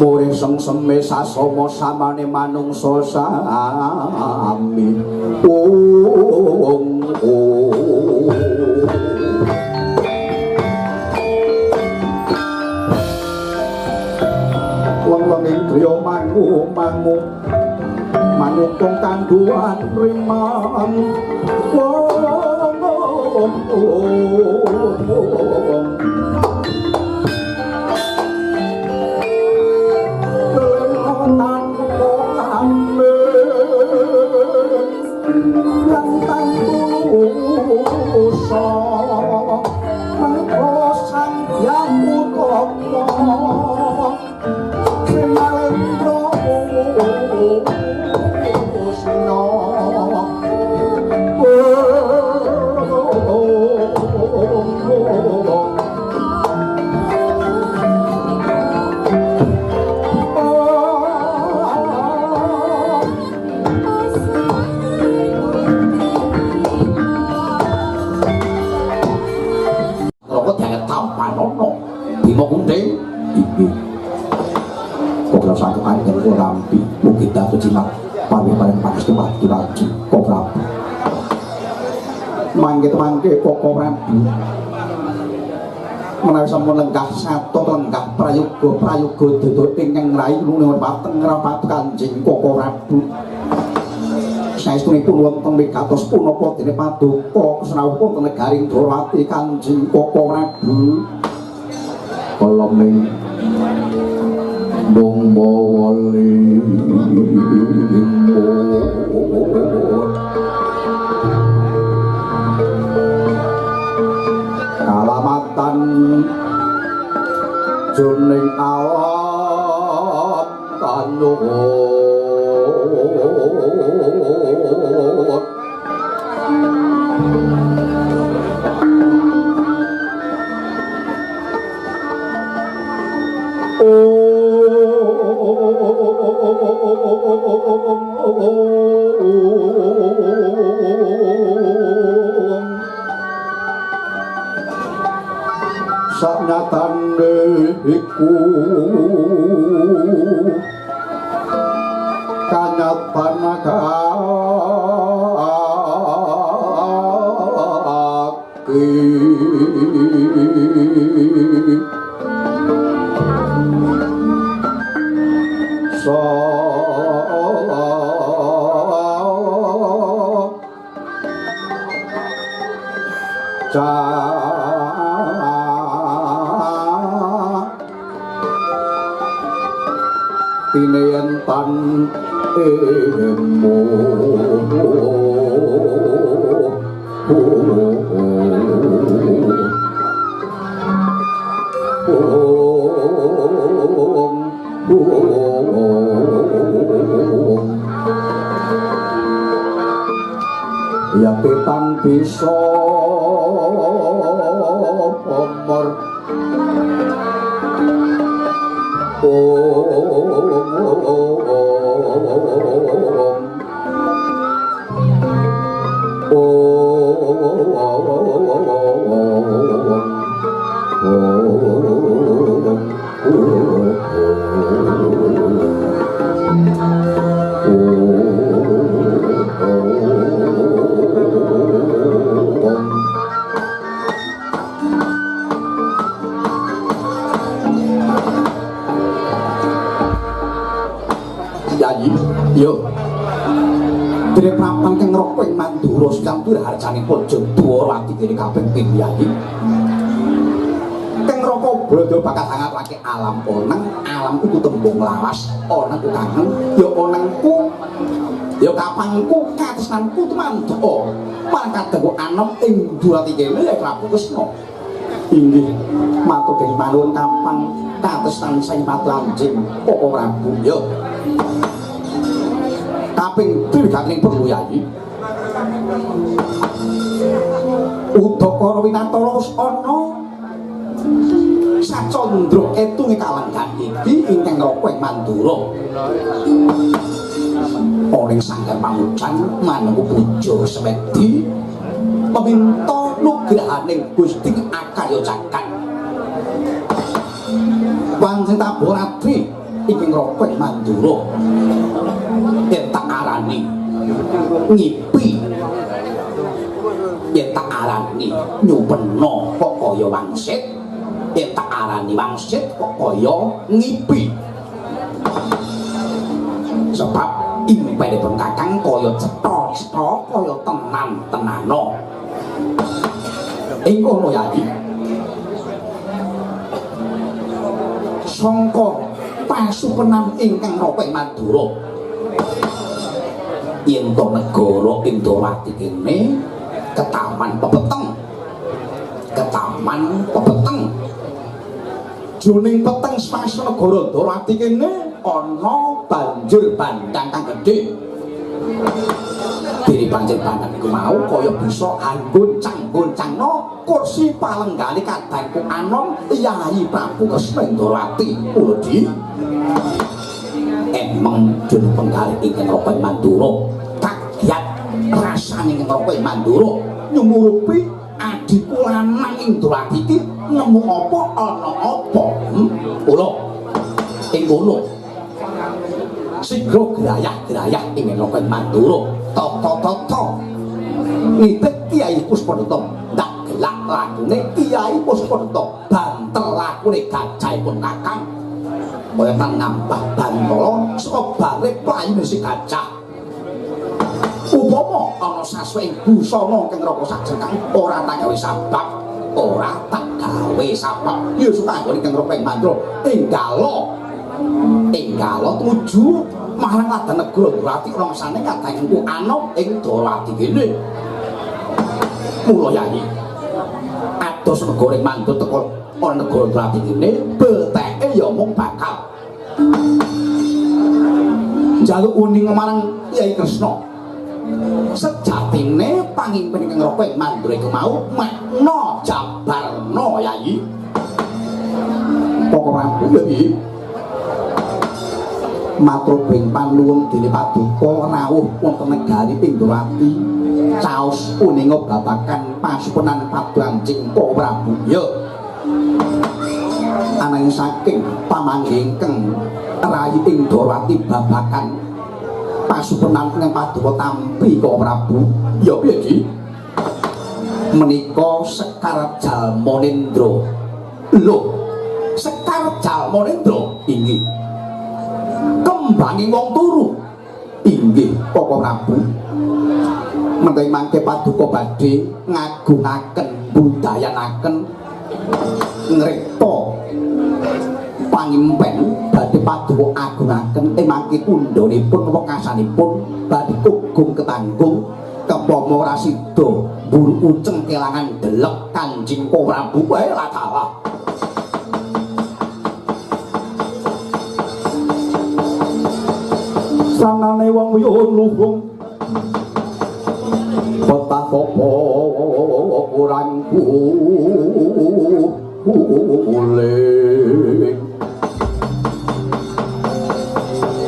Muring sengseme sasama samane manungsa sami. Ung wong ing griya mangu mangu manukung kandhuwan rimang. Mangke Koko Prabu menawi sampun lenggah sato lenggah prayoga prayoga dodol ingkang ngrai nuwun pateng rapat Kanjeng Koko Prabu. Saestunipun wonten wigatos punapa dene paduka srawuh wonten negaring Dwarawati Kanjeng Koko Prabu. Kolome mung mawa kalamatan juning alam kanyuwun saknyatane iku kanyatan kaki sa tine tan emo ya tetang bisa omor yo dene prapan kang ngroko ing Mandura sekantu harjanipun Dwarawati dene kaping ping yayi. Kang ngroko blanda bakal hangatake alam oneng, alam iku tembung lawas, oneng ku kangen, ya onengku ya kapangku katresnanku tumandha. Marang kadangku anem ing Dwarawati kene ya Prabu Kresna. Inggih matur dening panuwun kapang katresnan saking Patu Koko Prabu. Yo kaping triganing perlu yayi. Udakara winatara wis ana sacandra ketunge kalenggan iki ingkang ngroko ing Mandura. Ana ing sanggar pamucan manunggu puja semedi meminta nugrahaning Gusti Akarya Cakan. Pancen tabuh ratri ing Raka Mandura. Yen tak arani ngipi, yen tak arani nyupena kok kaya wangsit, yen tak arani wangsit kok kaya ngipi. Sebab impenipun Kakang kaya cetha-cetha kaya tenan-tenana. Ing kono Yayi, sangka pasupenan ingkang Raka Mandura yen to negara Indrawati kene ketaman pepeteng, ketaman pepeteng. Jroning peteng swasa negara Ndrawati kene ana banjur bandang kang gedhe. Dene banjur bandang iku mau kaya bisa anggoncang-goncangno kursi palenggane kadangku anom Yayi Prabu Kresna Indrawati. Uldi emeng jroning penggalih ingkang Raka Mandura kagiat rasane ing Raka Mandura nyumurupi adhiku lanang Indrawati iki nemu apa ana apa. Kula ing kono sigra grayah-grayah ing Raka Mandura tata-tata nitih Kyai Puspadanta ndak gelak lakune Kyai Puspadanta banter lakune gajahipun Kakang kaya tan ngambah bantala saka balik playune si gajah. Upama ana saswe ing busana kang Raka Sajengkang ora tak gawe sabab, ora tak gawe sabab. Ya suka anggone kang Raka Mandura enggalo enggalo tumuju marang ladang negara Ndrawati rangsane kadangku anom ing Ndrawati kene. Mula Yayi ados negara ing Mandura teko ana negara Ndrawati kene beteke ya mung bakal njaluk uning marang Kyai Kresna. Sejatine pangimpen ingkang Raka Mandura iku mau makna jabarna Yayi. Pokok Prabu Yayi matur bing panuwun dene paduka rawuh wonten negari Indrawati caos uninga babagan pasupenan Padang Cingka Prabu. Ya ananging saking pamanggih ingkang rayi Indrawati babagan pasupenan ingkang paduka tampi ka Prabu. Ya piye Ki? Menika Sekar Jalmanendra. Lho, Sekar Jalmanendra inggih kembangi wong turu. Inggih Koko Prabu. Menawi mangke paduka badhe ngagungaken budayanaken ngripta pangimpen badhe paduka agungaken ing mangke tundhonipun wekasanipun badhe kugung ketanggung kepama ora sida mburu uceng kelangan delek Kanjeng Prabu. Wae lah kalah. Sanane wong yo luhung petah sapa kurang kuling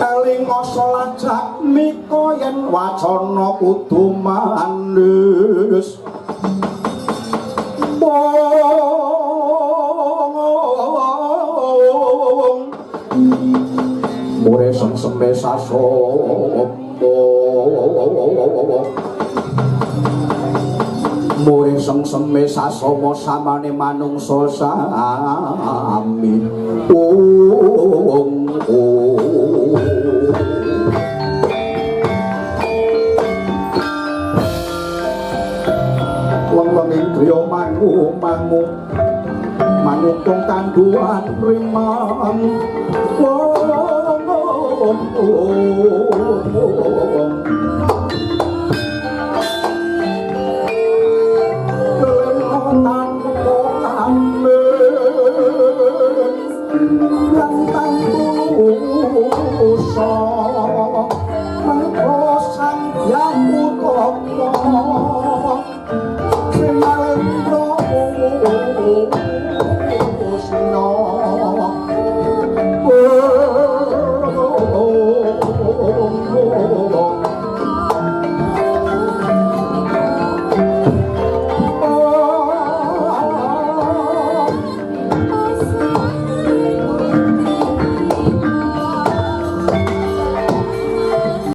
eling asa lajak mika yen wacana kudu manis. Mure sengseme sasomo mure sengseme sasomo samane manungsa sami. Ung wong ing griya mangu mangu manukung kandhuwan rimang. Wong